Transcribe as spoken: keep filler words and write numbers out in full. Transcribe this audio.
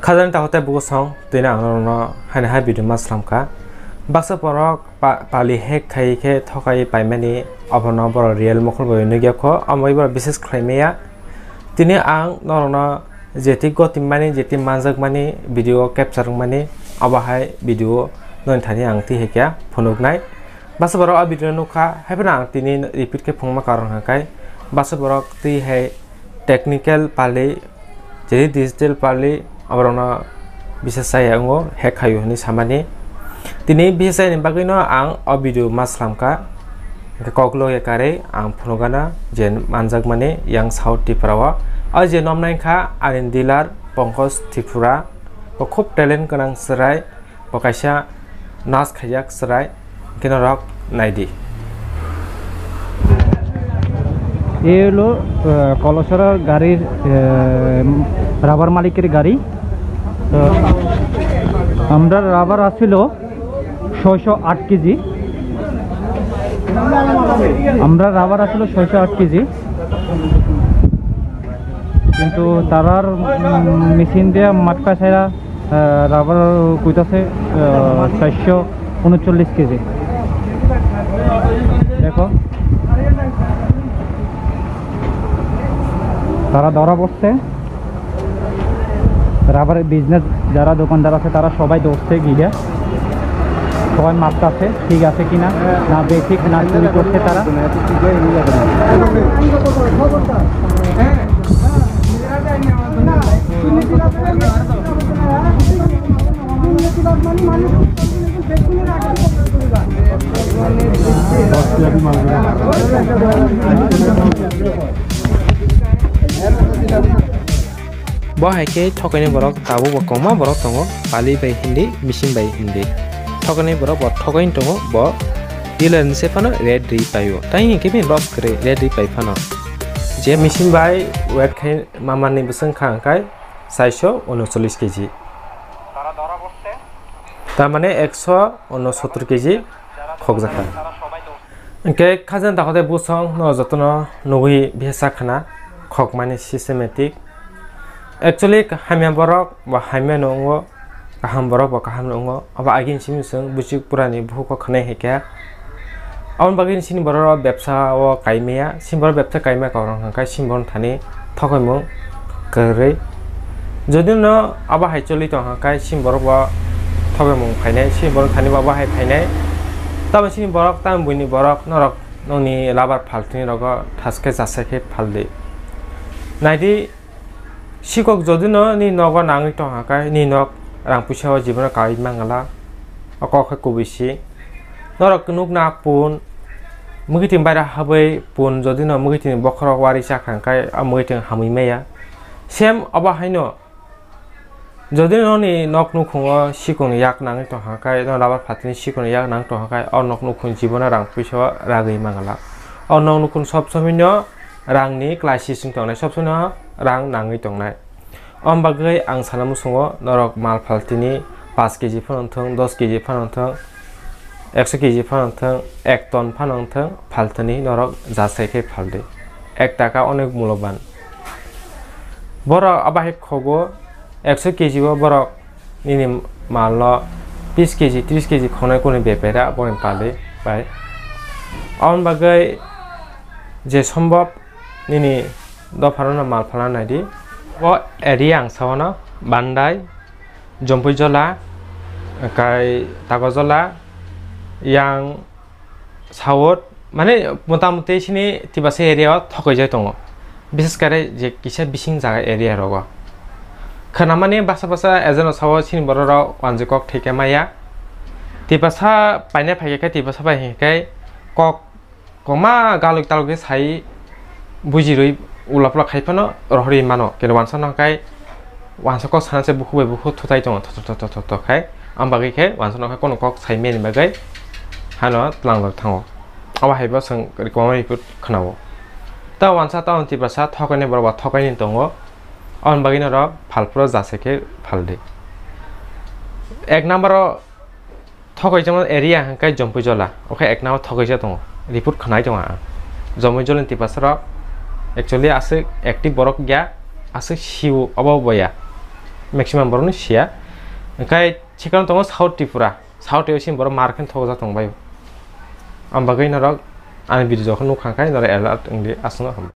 Khajani takhuk tei bukusong, tini ang norokno haini hai video ma slam kha. Baksa borok pa-, pali hack khai khe thokai paimani, obono borok real mokol bai nukya kho, omo bai borok bises khlai maya. Tini ang norokno jeti gotim mani, jeti manjak mani video capture wng mani, obo hai video noni thani ang twi hai khe phunuknai. Baksa borok o video nukha, hai phano ang tini repeat khe phunukma karon hwnkha khe, baksa borok twi hai technical pali, je digital pali, aborokno bisa chaya wngo, hack khaio hinwi samani. Tini bisa chayani bagwino ang o video ma slamkha, hwnkhe koklo ya karwi ang phunukgana je manjakmani yang South Tripura o. O je nomnai kha ani dealer Pankaj Tripura, bo khub talent gwnang chwrai. Bo kaisa nas khaijak chwrai, hwnkhe norok naidi. এই হলো আহ, কলসরা গাড়ির আহ, রাবার মালিকের গাড়ি। তো আমরা রাবার আছিল ছয়শো আট কেজি। আমরা রাবার আছিল ছয়শো আট কেজি। কিন্তু তারার মেশিন দিয়ে মাটকা ছাড়া আহ, রাবার কইতাছে আহ, চারশো উনচল্লিশ কেজি। দেখো, তারা ধরা পড়ছে। রাবারের বিজনেস যারা দোকানদার আছে, তারা সবাই ধরছে গিয়ে। সবাই মাপতাছে, ঠিক আছে কিনা, না বেঠিক, না চুরি করছে তারা। Bo hai khe thokaini borok tabuk bo kwbangma borok tongo, pali bai hindi, machine bai hindi. Thokaini borok bo thokaini tongo, bo dealer ni se phano rate rwi paio. Tai hinkhe bini loss kwrwi, rate rwi pai phano. Je machine bai weight khai mamani bwswng kha hwnkhe saiso unocholish keji. Tamane ekso unosottor keji khokjakha. Hwnkhe khajani takhuk tei bwsong no jotono nugwi bihasa khna khokmani systematic. Actually, hamya borok bo hamya no wngo, kaham borok bo kaham no wngo. Abo agini simi chwng buchik purani bukhuk o khwnai hai khe. Aboni bagwi chini borok rok bebsa o kaimaya, chini borok bebsa kaimaya karon hwnkhe chini borok thani thokaimung kwrwi. Jodi no abo hai choli tong hwnkhe chini borok bo thokaimung phainai, chini borok thani bo abo hai phainai. Tamo chini borok, tamo buini borok norok nokni labar phaltini rogo thaske jasai khe phaldi. Naidi, sikok jodi no ni nogo nangwi tong hwnkhe ni nok rang puisa o jibono kaui mangala, o kok khe kubui si. Norok nukna pun, mwkhitwng baira habwi pun jodi no mwkhitwng bokhorok wari chakha hwnkhe o mwkhitwng hamwi maya. Same obo haino, jodi noni nok nukhungo sikongni yak nangwi tongkha khe, no labar phatini sikongni yak nang tongkha khe, o nok nukhung jibono rang puisa o ragwi mangala. O nok nukhung sob somoi no rangni crisis wng tongnai, sob somoi no rang nangwi tongnai. Om bagwi ang sana muchungo norok mal phaltini paanch keji phano wngthung, dos keji phano wngthung, ekso keji phano wngthung, ek ton phano wngthung, phaltini norok jasai khe phaldi. Ek taka onek muloban. Borok abo hai khogo, ekso keji o borok nini mal no bis keji, tris keji khonai kuni bepera boni pali bai. Aboni bagwi je sombhob nini dophano no mal phalna naidi. O area ang sao no Bandai, Jompuijola, kai Tagojola, yang South, mane motamuti sini Tiprasa area o thokaijak tongo. Bishes kare je kisa bising jaga area rogo. Khwnamani basa basa agent o sao sini borok rok wanjwi kok theke maya. Tiprasa paina phaikhe khe Tiprasa bai hinkhe kok kwma galuk taluk khe sai bujirwi ulapla khai phano rohorwi mano. Keno wansa no hwnkhe wansa kok sana se bukhuk bai bukhuk thutai tongo, tho tho tho khai. Am bagwi khe wansa no hwnkhe kono kok sai mani bagwi hano tlanglok thango. Abo hai bo chwng kwbangma report khwnao. Ta wansa ta Tiprasa thokaini borok ba thokaini tongo. Aboni bagwi norok phalphro jasai khe phaldi. Ek number o Thokaijak area hwnkhe Jompuijola, okhe ek number thokaijak tongo, report khwnai tongo ang. Jompuijola ni Tiprasa rok actually aswk active borok ya, aswk sio obo bo ya. Maximum borokni siya. Hwnkhe sikang tongo South Tripura. South Tripura sini borok mar khe thokjak tong bai. Ang bagwi norok ani video jokhon nukha khe norok alert wngdi aswkno ham.